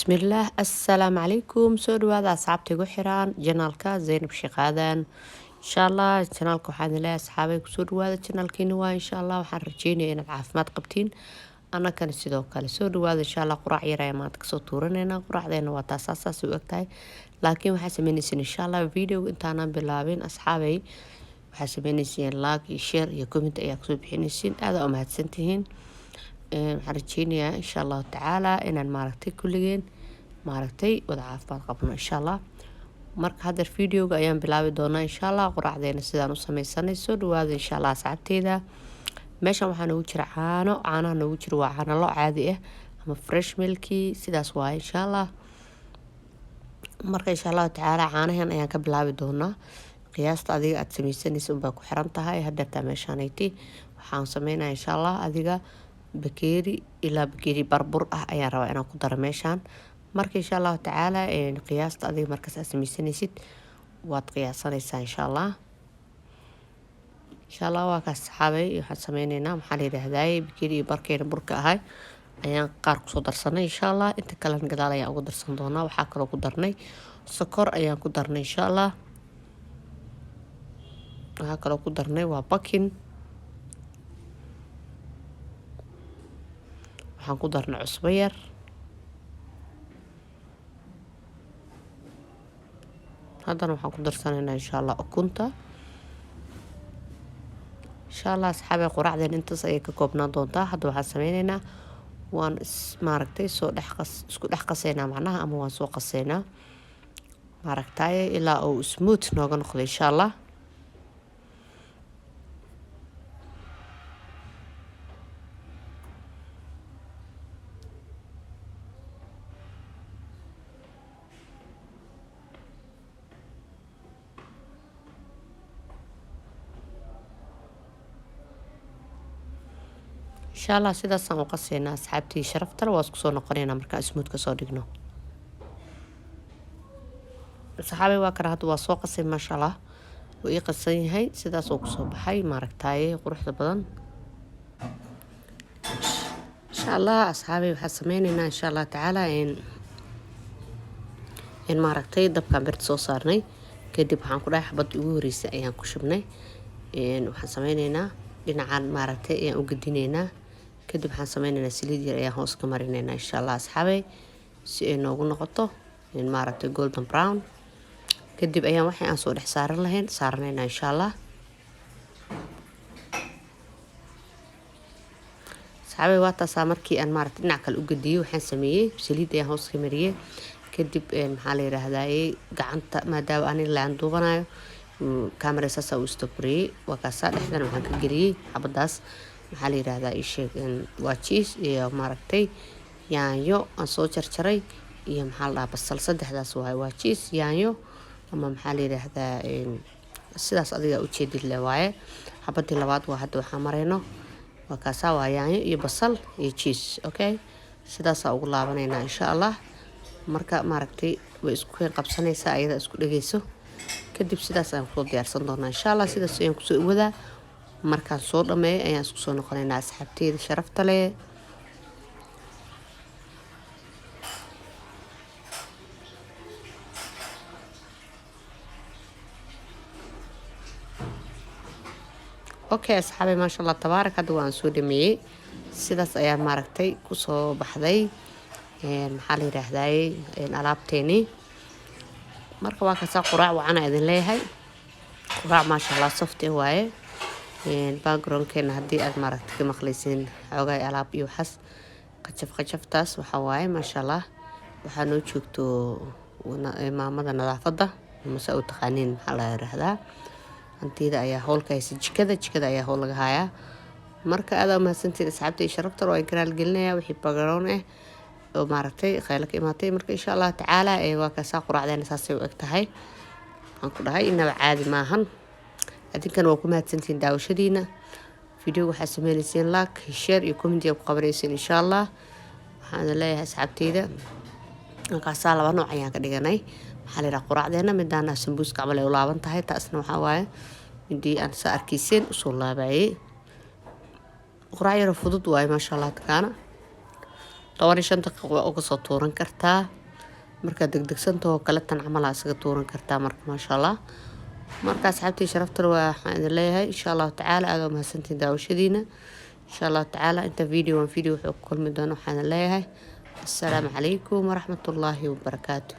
Bismillaah, assalaamu calaykum. Soo dhawaada asxaabta igu xiraan channelka Zaynab Sheekh Aadan. Insha Allah channelka waxaan idin leeyahay, asxaabay, kusoo dhawaada channelkiina. Waa insha Allah waxaan rajeynaya inaad caafimaad qabtiin, annagana sidoo kale. Soo dhawaada insha Allah. Quraac yar ayaa maanta kasoo tuuranaynaa. Quraacdeena waa taas, saas u egtahay, laakiin waxaa sameynaysiin insha Allah videoga intaanan bilaabin, asxaabay, waxaa sameynaysiin like iyo share iyo comment ayaa kasoo bixinaysiin. Aada u mahadsantihiin. Waxaan rajeynayaa insha Allahu tacaala inaan maaragtay kulligeen maaragtay wada caafimaad qabno insha Allah. Marka haddeer videoga ayaan bilaabi doonaa insha Allah, quraacdeena sidaan u sameysanay. Soo dhawaada insha Allah asxaabteyda. Meeshan waxaa noogu jira caano. Caanaha noogu jira waa caano lo caadi ah ama fresh milki, sidaas waaye insha Allah. Marka insha Allahu tacaala caanahan ayaan ka bilaabi doonaa. Qiyaasta adiga aada sameysanaysa unbaa ku xiran tahay. Hadeertaa meeshaanayti waxaan sameynaya insha Allah adiga bakeeri ilaa bakeeri barbur ah ayaan rabaa inaan ku daro meeshaan. Marka insha Allahu tacaala qiyaasta adiga markaas aad sameysanaysid waad qiyaasanaysaa insha Allah. Insha Allah waa kaas, saxaabay. Waxaan sameyneynaa, maxaa la yidhaahdaye, bakeeri iyo barkeena burka ahay ayaan qaar kusoo darsanay insha Allah. Inta kalena gadaal ayaan uga darsan doonaa. Waxaa kaloo ku darnay sokor ayaan ku darnay insha Allah. Waxaa kaloo ku darnay waa baking. Waxaan ku darnay cusbo yar. Haddana waxaan ku darsanaynaa insha Allah ukunta insha Allah. Asxaabay, quraacdeen intaas ayay ka koobnaan doontaa. Hadda waxaan sameyneynaa waan maaragtay soo dhex isku dhex qaseynaa macnaha, ama waan soo qaseynaa maaragtaye ilaa uu smooth nooga noqdo insha Allah. Insha Allah sidaasaan u qaseynaa, asxaabtii sharaftale. Waa isku soo noqoneynaa markaan smooth kasoo dhigno. Saxaabay, waa kana, hadda waa soo qasay, maasha Allah, wuu ii qasan yahay. Sidaas oo kusoo baxay maaragtaaye quruxda badan insha Allah. Asxaabay, waxaan sameyneynaa insha Allah tacaala in maaragtay dabkaan birta soo saarnay. Kadib waxaan ku dhahay xabadii ugu horeysay ayaan ku shubnay. Waxaan sameyneynaa dhinacan maaragtay ayaan u gedineynaa. Kadib waxaan sameyneynaa saliid yar ayaan hoos ka marineynaa insha Allah, asxaabay, si ay noogu noqoto maaragtay golden brown. Kadib ayaan waxay aan soo dhex saaran lahayn saaranaynaa insha Allah. Asxaabay, waa taasaa. Markii aan maaragtay dhinac kale u gediyey, waxaan sameeyey saliid ayaan hoos ka mariyey. Kadib maxaa la yidhaahdaye, gacanta maadaama ani laan duubanayo, camera saasaa u istaburiyey. Waa kaasaa. Dhexdana waxaan ka geliyey xabadaas, maxaa la yidhaahdaa, isheeg, waa cheese iyo maaragtay yaanyo aan soo jarjaray iyo maxaa la dhahaa basal. Saddexdaas waaye, waa cheese, yaanyo ama maxaa la yidhaahdaa, sidaas adiga ujeedid le waaye. Xabadii labaad waa hadda waxaan marayno. Waa kaasaa, waa yaanyo iyo basal iyo cheese. Okay, sidaasaa ugu laabanaynaa insha Allah. Marka maaragtay way isku keen qabsanaysaa, ayada isku dhegeyso. Kadib sidaas ayaan kusoo diyaarsan doonaa insha Allah. Sidaas ayaan kusoo wadaa. Markaan soo dhameeyo ayaan isku soo noqonaynaa, asxaabteyda sharafta leh. Okay asxaabay, maasha Allah tabaarak. Hadda waan soo dhameeyey. Sidaas ayaan maaragtay kusoo baxday, maxaa la yidhaahdaye, alaabteeni. Marka waa kasaa. Quraac wacana idin leeyahay. Quraac maasha Allah soft waaye. Backgroundkeena haddii aad maaragtay ka maqlaysiin xoogay alaab iyo waxaas qajaf qajaftaas, waxaa waaye maasha Allah waxaa noo joogto maamada nadaafadda, mase u taqaaniin, maxaa la yidhaahdaa, hantida ayaa howl ka haysa. Jikada ayaa howl laga hayaa. Marka aada umahadsantiin, asxaabta iyo sharafta. Waa garaal gelinaya wixii background ah oo maaragtay khaylo ka imaatay. Marka insha Allah tacaala waa kaasaa. Quraacdeena saasay u eg tahay. Waxaan ku dhahay inaba caadi maahan. Adinkana waa ku mahadsantihiin daawashadiina video. Waxaa sameynaysiin like, share iyo comment ku qabanaysiin insha Allah. Waxaan leeyahay asxaabteyda, markaasaa laba nooc ayaan ka dhiganay, maxaa la yidhaha, quraacdeena. Midaana sambuuska camal ay u laaban tahay, taasna waxaa waaye midii aan saa arkiyseen usoo laabayay. Quraac yaro fudud waaye, maasha Allah. Takaana 15 daqiiq waa uga soo tuuran kartaa. Markaad degdegsantahoo kale, tan camal aa isaga tuuran kartaa. Marka maasha Allah. Marka asxaabtii sharaftale, waxaan idin leeyahay, insha Allahu tacaala, aada waa mahadsantihiin daawashadiina. Insha Allahu tacaala, inta video on video wuxuu ku kulmi doono, waxaan idin leeyahay assalaamu calaykum waraxmatullaahi wabarakaatu.